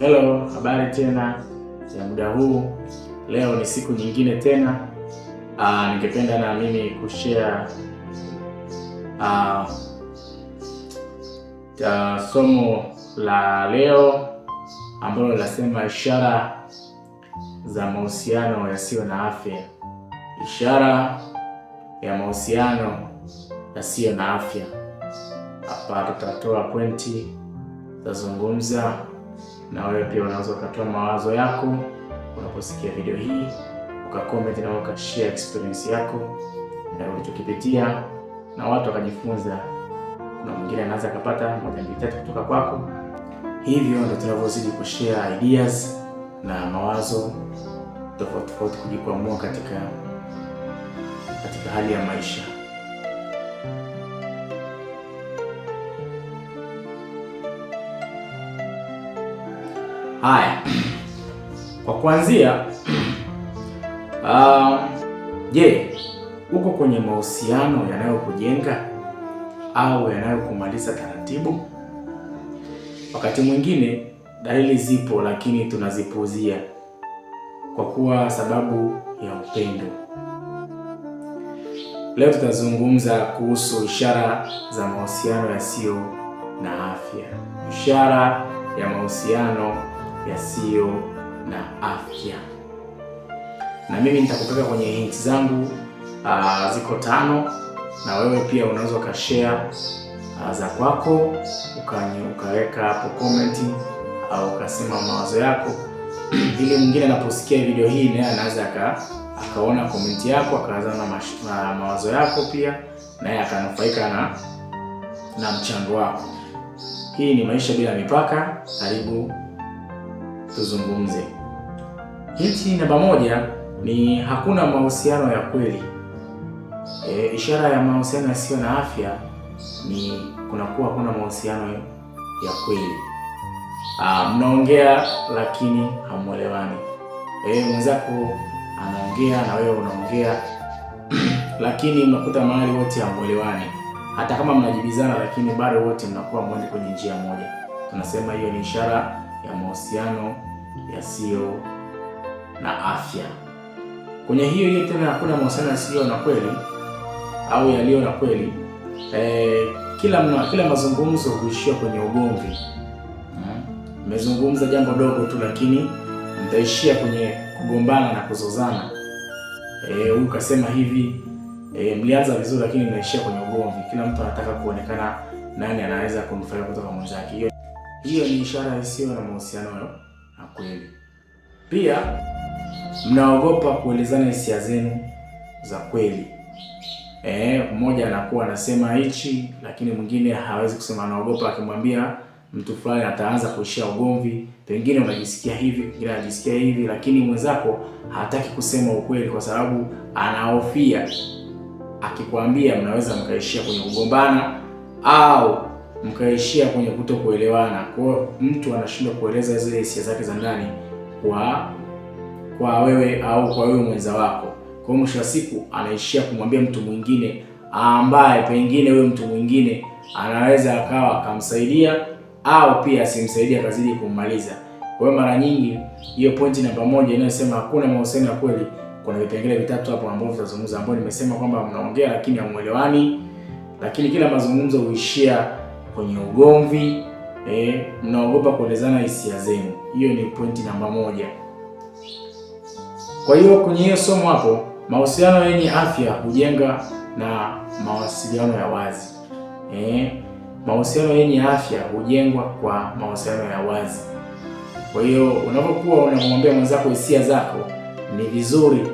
Hello, habari tena ya muda huu. Leo ni siku nyingine tena. Ningependa na mimi kushare somo la leo ambalo linasema ishara za mahusiano yasiyo na afya. Ishara ya mahusiano yasiyo na afya. Hapa tutatoa pointi, tutazungumza na wewe pia unaweza ukatoa mawazo yako unaposikia video hii, ukacomment na ukashare experience yako na ulichokipitia na watu wakajifunza. Kuna mwingine anaweza akapata moja mbili tatu kutoka kwako. Hivyo ndio tunavyozidi kushare ideas na mawazo tofauti tofauti kujikwamua katika hali ya maisha. Haya, kwa kuanzia, je, uko kwenye mahusiano yanayokujenga au yanayokumaliza taratibu? Wakati mwingine dalili zipo, lakini tunazipuuzia kwa kuwa sababu ya upendo. Leo tutazungumza kuhusu ishara za mahusiano yasiyo na afya. Ishara ya mahusiano yasiyo na afya, na mimi nitakupeka kwenye hint zangu, ziko 5, na wewe pia unaweza ukashare za kwako, ukaweka hapo comment au ukasema mawazo yako ili mwingine anaposikia video hii naye anaweza akaona comment yako, akaanza na mawazo yako pia naye akanufaika na mchango wako. Hii ni Maisha Bila Mipaka, karibu tuzungumze. Hinti namba 1 ni hakuna mahusiano ya kweli. Ishara ya mahusiano yasiyo na afya ni kunakuwa hakuna mahusiano ya kweli. Mnaongea lakini hamuelewani. Mwenzako anaongea na wewe unaongea lakini mnakuta mahali wote hamuelewani. Hata kama mnajibizana, lakini bado wote mnakuwa mwende kwenye njia moja. Tunasema hiyo ni ishara ya mahusiano yasiyo na afya. Kwenye hiyo hiyo tena hakuna mahusiano yasiyo na kweli au yaliyo na kweli. Kila mazungumzo huishia kwenye ugomvi. Mmezungumza jambo dogo tu, lakini mtaishia kwenye kugombana na kuzozana. Huyu kasema hivi, mlianza vizuri lakini mnaishia kwenye ugomvi. Kila mtu anataka kuonekana nani anaweza kumfaia kutoka mwenzake. Hiyo ni ishara isiyo na mahusiano na kweli. Pia mnaogopa kuelezana hisia zenu za kweli. Mmoja anakuwa anasema hichi lakini mwingine hawezi kusema, anaogopa akimwambia mtu fulani ataanza kuishia ugomvi. Pengine unajisikia hivi, pengine anajisikia hivi, lakini mwenzako hataki kusema ukweli kwa sababu anahofia akikwambia mnaweza mkaishia kwenye kugombana au mkaishia kwenye kutokuelewana. Kwa hiyo mtu anashindwa kueleza zile hisia zake za ndani kwa wewe au kwa wewe mwenza wako. Kwa hiyo mwisho wa siku anaishia kumwambia mtu mwingine ambaye pengine wewe mtu mwingine anaweza akawa akamsaidia au pia asimsaidie akazidi kummaliza. Kwa hiyo mara nyingi hiyo pointi namba 1 inayosema hakuna mahusiano ya kweli, kuna vipengele vitatu hapo ambavyo tutazungumza, ambao nimesema kwamba mnaongea lakini hamuelewani, lakini kila mazungumzo huishia kwenye ugomvi. Mnaogopa kuelezana hisia zenu. Hiyo ni pointi namba 1. Kwa hiyo kwenye hiyo somo hapo, mahusiano yenye afya hujenga na mawasiliano ya wazi. Mahusiano yenye afya hujengwa kwa mawasiliano ya wazi. Kwa hiyo unapokuwa unamwambia mwenzako hisia zako ni vizuri,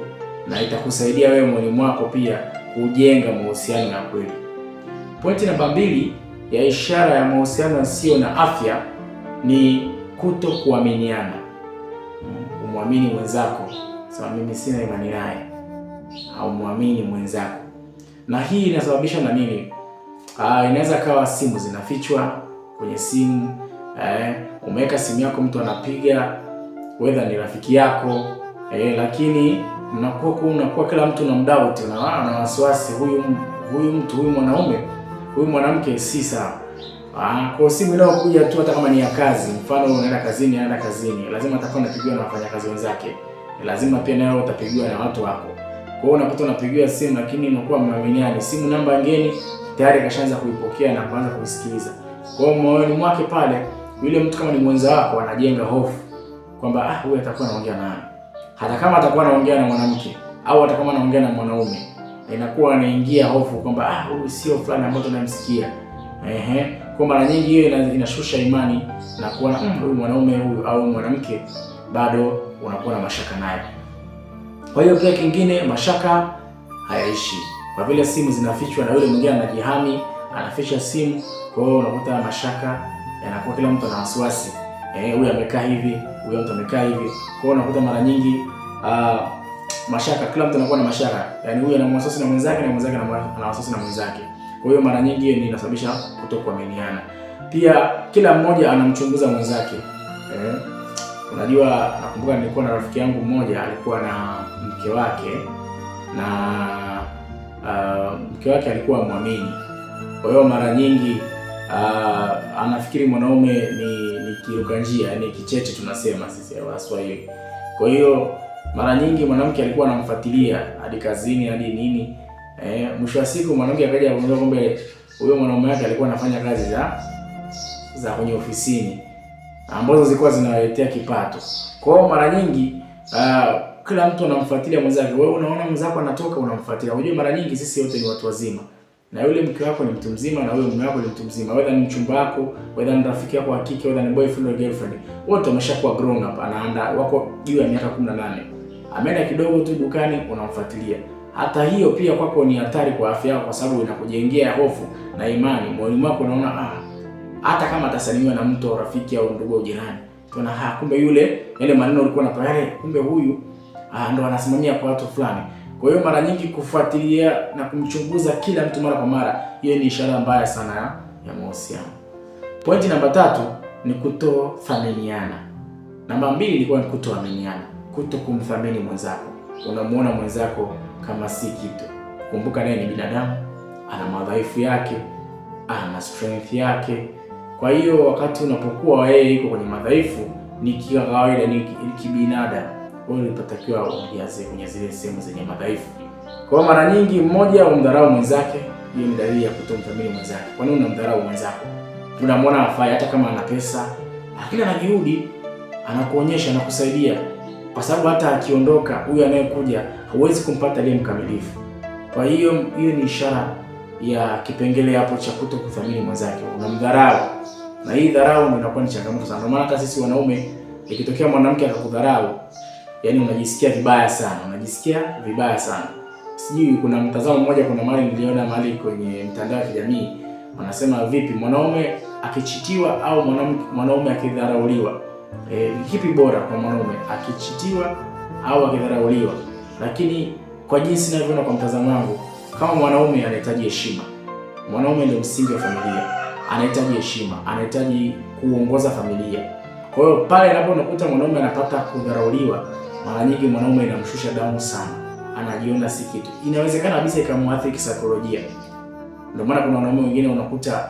na itakusaidia wewe mwalimu wako pia kujenga mahusiano ya kweli. Pointi namba 2 ya ishara ya mahusiano yasiyo na afya ni kutokuaminiana. Umwamini mwenzako, sema mimi sina imani naye, haumwamini mwenzako. Na hii inasababishwa na nini? Inaweza kawa simu zinafichwa kwenye simu. Umeweka simu yako, mtu anapiga, whether ni rafiki yako, lakini mnakuwa kila mtu na mdoubt na wasiwasi, huyu mtu, huyu mwanaume, huyu mwanamke si sawa. Kwa simu inayokuja tu hata kama ni ya kazi, mfano unaenda kazini, anaenda kazini, lazima atakuwa anapigiwa na wafanyakazi wenzake, lazima pia nawe utapigiwa na watu wako. Kwa hiyo unakuta unapigiwa simu, lakini unakuwa mmeaminiana, simu namba ngeni tayari kashaanza kuipokea na kuanza kuisikiliza. Kwa hiyo moyoni mwake pale, yule mtu kama ni mwenza wako anajenga hofu kwamba huyu atakuwa anaongea nani, hata kama atakuwa anaongea na mwanamke au hata kama anaongea na mwanaume, inakuwa anaingia hofu kwamba huyu sio fulani ambaye tunamsikia. Kwa mara nyingi hiyo inashusha imani na kuona huyu mwanaume huyu au mwanamke bado unakuwa na mashaka naye. Kwa hiyo pia kingine, mashaka hayaishi kwa vile simu zinafichwa na yule mwingine anajihami, anaficha simu. Kwa hiyo unakuta mashaka yanakuwa, kila mtu ana wasiwasi, huyu amekaa hivi, huyu mtu amekaa hivi. Kwa hiyo unakuta mara nyingi mashaka, kila mtu anakuwa na mashaka, yaani huyu ana wasiwasi na mwenzake na mwenzake ana wasiwasi na mwenzake. Kwa hiyo mara nyingi hiyo inasababisha kutokuaminiana. Pia kila mmoja anamchunguza mwenzake. Unajua, nakumbuka nilikuwa na rafiki yangu mmoja alikuwa na mke wake na mke wake alikuwa muamini. Kwa hiyo mara nyingi anafikiri mwanaume ni kiruka njia, yani kicheche tunasema sisi Waswahili. Kwa hiyo mara nyingi mwanamke alikuwa anamfuatilia hadi kazini hadi nini. Mwisho wa siku mwanamke akaja kugundua kumbe huyo mwanaume wake alikuwa anafanya kazi za kwenye ofisini ambazo zilikuwa zinawaletea kipato. Kwa hiyo mara nyingi kila mtu anamfuatilia mwenzake. Wewe unaona mwenzako anatoka unamfuatilia. Unajua mara nyingi sisi wote ni watu wazima. Na yule mke wako ni mtu mzima na wewe mume wako ni mtu mzima. Whether ni mchumba wako, whether ni rafiki yako wa kike, whether ni boyfriend or girlfriend. Wote wameshakuwa grown up, anaanda wako juu ya miaka 18. Ameenda kidogo tu dukani unamfuatilia. Hata hiyo pia kwako ni hatari kwa afya yako, kwa sababu inakujengea hofu na imani. Moyoni mwako unaona hata kama atasalimiwa na mtu au rafiki au ndugu au jirani, tunaona kumbe yule, yale maneno ulikuwa unapewa yale, kumbe huyu ndo anasimamia kwa watu fulani. Kwa hiyo mara nyingi kufuatilia na kumchunguza kila mtu mara kwa mara, hiyo ni ishara mbaya sana ya mahusiano. Pointi namba 3 ni kutothaminiana. Namba 2 ilikuwa ni kutoaminiana, kutokumthamini mwenzako. Unamuona mwenzako kama si kitu. Kumbuka naye ni binadamu, ana madhaifu yake, ana strength yake. Kwa hiyo wakati unapokuwa yeye yuko kwenye madhaifu, ni kawaida, ni kibinadamu, wewe unatakiwa umjaze kwenye zile sehemu zenye madhaifu. Kwa hiyo mara nyingi mmoja umdharau mwenzake, hiyo ni dalili ya kutomthamini mwenzake. Kwa nini unamdharau mwenzako? Unamwona hafai hata kama ana pesa, lakini ana juhudi, anakuonyesha, anakusaidia. Kwa sababu hata akiondoka huyu anayekuja huwezi kumpata aliye mkamilifu. Kwa hiyo hiyo ni ishara ya kipengele hapo cha kutokuthamini mwenzake, unamdharau. Na hii dharau ndio inakuwa ni changamoto sana. Ndio maana hata sisi wanaume ikitokea mwanamke akakudharau, yani unajisikia vibaya sana, unajisikia vibaya sana. Sijui kuna mtazamo mmoja, kuna mahali niliona mahali kwenye mtandao wa kijamii wanasema vipi mwanaume akichitiwa au mwanaume akidharauliwa, kipi bora kwa mwanaume, akichitiwa au akidharauliwa? Lakini kwa jinsi ninavyoona kwa mtazamo wangu, kama mwanaume anahitaji heshima. Mwanaume ndio msingi wa familia, anahitaji heshima, anahitaji kuongoza familia. Kwa hiyo pale unapokuta mwanaume anapata kudharauliwa, mara nyingi mwanaume inamshusha damu sana, anajiona si kitu. Inawezekana kabisa ikamwathiri kisaikolojia. Ndio maana kuna wanaume wengine unakuta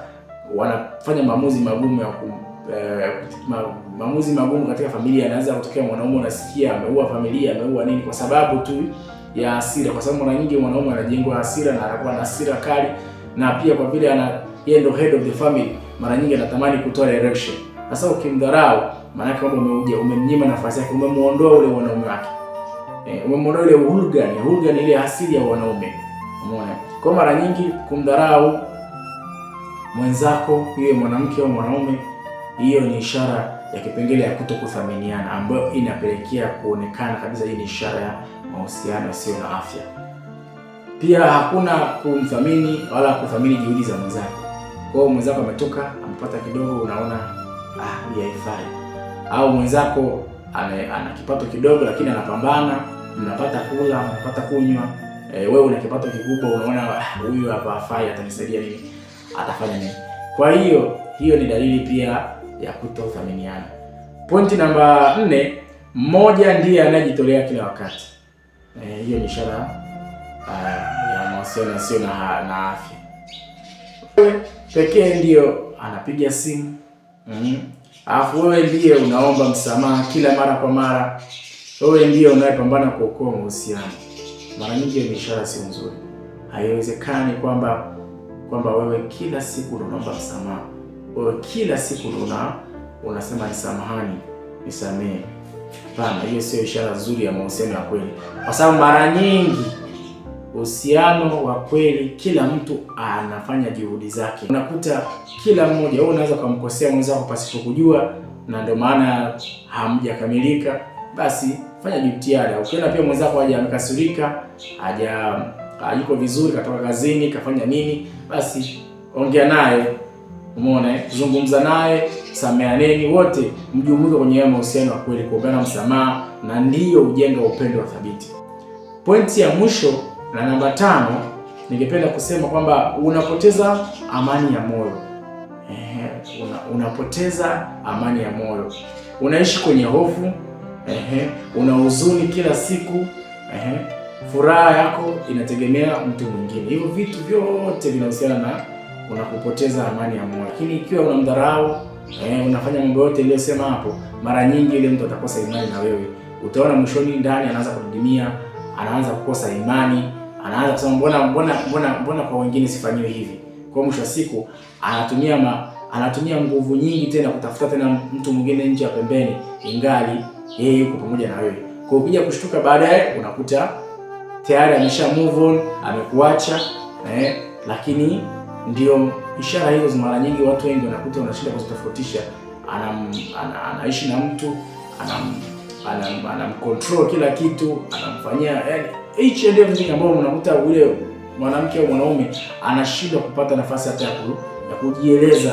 wanafanya maamuzi magumu ya maamuzi magumu katika familia. Anaanza kutokea mwanaume unasikia ameua familia, ameua nini, kwa sababu tu ya hasira. Kwa sababu mara nyingi mwanaume anajengwa hasira na anakuwa na hasira kali, na pia kwa vile yeye ndio head of the family, mara nyingi anatamani kutoa direction. Sasa ukimdharau, maana yake kwamba umemnyima nafasi yake, umemuondoa ule wanaume wake. Umemuondoa ile hooligan ile asili ya wanaume. Umeona? Kwa mara nyingi kumdharau mwenzako, iwe mwanamke au mwanaume, hiyo ni ishara ya kipengele ya kutokuthaminiana, ambayo inapelekea kuonekana kabisa hii ni ishara ya mahusiano yasiyo na afya. Pia hakuna kumthamini wala kuthamini juhudi za mwenzako. Kwa hiyo mwenzako ametoka, amepata kidogo, unaona hii haifai. Au mwenzako ana kipato kidogo lakini anapambana, mnapata kula, mnapata kunywa. Wewe una kipato kikubwa, unaona huyu hapa hafai, atanisaidia nini? Atafanya nini? Kwa hiyo hiyo ni dalili pia ya kutothaminiana. Pointi namba 4, mmoja ndiye anayejitolea kila wakati. Hiyo ni ishara ya mahusiano yasiyo na afya. Wewe pekee ndio anapiga simu, alafu wewe ndiye unaomba msamaha kila mara kwa mara, wewe ndiye unayepambana kuokoa mahusiano. Mara nyingi ni ishara sio nzuri. Haiwezekani kwamba wewe kila siku unaomba msamaha, wewe kila siku unasema nisamahani, nisamehe. Hapana, hiyo sio ishara nzuri ya mahusiano ya kweli, kwa sababu mara nyingi uhusiano wa kweli kila mtu anafanya juhudi zake. Unakuta kila mmoja, wewe unaweza kumkosea mwenzako pasipokujua, na ndio maana hamjakamilika. Basi fanya jitihada. Ukiona pia mwenzako haja amekasirika, haja hayuko vizuri, katoka kazini, kafanya nini, basi ongea naye, umeona, zungumza naye, sameaneni wote, mjumuike kwenye mahusiano ya kweli, kuombeana msamaha, na ndiyo ujenga upendo wa thabiti. Pointi ya mwisho na namba 5, ningependa kusema kwamba unapoteza amani ya moyo. Unapoteza amani ya moyo, unaishi kwenye hofu, una huzuni kila siku, furaha yako inategemea mtu mwingine. Hivyo vitu vyote vinahusiana na unakupoteza amani ya moyo. Lakini ikiwa unamdharau, unafanya mambo yote niliyosema hapo, mara nyingi ile mtu atakosa imani na wewe. Utaona mwishoni ndani anaanza kudidimia, anaanza kukosa imani, anaanza kusema mbona mbona mbona mbona kwa wengine sifanyiwi hivi. Kwa mwisho wa siku anatumia nguvu nyingi tena kutafuta tena mtu mwingine nje ya pembeni, ingali yeye yuko pamoja na wewe. Kwa ukija kushtuka baadaye unakuta tayari amesha move on, amekuacha, lakini ndio ishara hizo mara nyingi watu wengi wanakuta wanashinda kuzitofautisha. Anaishi na mtu, anamcontrol kila kitu, anamfanyia yani each and everything, ambao unakuta ule mwanamke au mwanaume anashindwa kupata nafasi hata ya kujieleza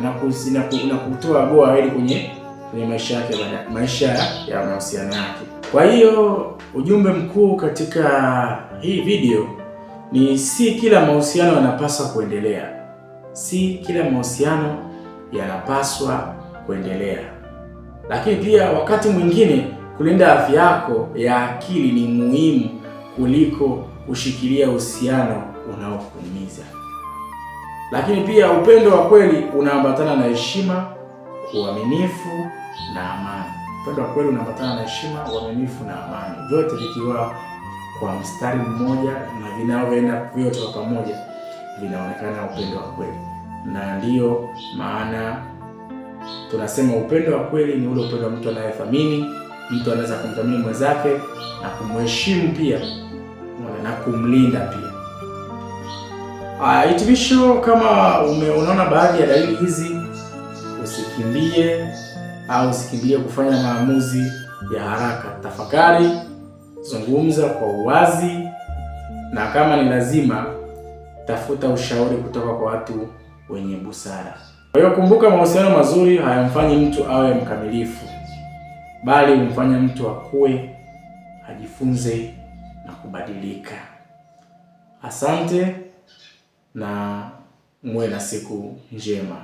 na kutoa goa hili kwenye maisha yake, maisha ya mahusiano yake. Kwa hiyo ujumbe mkuu katika hii video ni si kila mahusiano yanapaswa kuendelea. Si kila mahusiano yanapaswa kuendelea. Lakini pia wakati mwingine kulinda afya yako ya akili ni muhimu kuliko kushikilia uhusiano unaokuumiza. Lakini pia upendo wa kweli unaambatana na heshima, uaminifu na amani. Upendo wa kweli unaambatana na heshima, uaminifu na amani, vyote vikiwa kwa mstari mmoja na vinavyoenda vyote kwa pamoja vinaonekana upendo wa kweli. Na ndiyo maana tunasema upendo wa kweli ni ule upendo wa mtu anayethamini, mtu anaweza kumthamini mwenzake na kumheshimu pia na kumlinda pia. Hitimisho, kama unaona baadhi ya dalili hizi, usikimbie au usikimbilie kufanya maamuzi ya haraka. Tafakari, zungumza kwa uwazi, na kama ni lazima, tafuta ushauri kutoka kwa watu wenye busara. Kwa hiyo kumbuka, mahusiano mazuri hayamfanyi mtu awe mkamilifu, bali humfanya mtu akue, ajifunze na kubadilika. Asante na muwe na siku njema.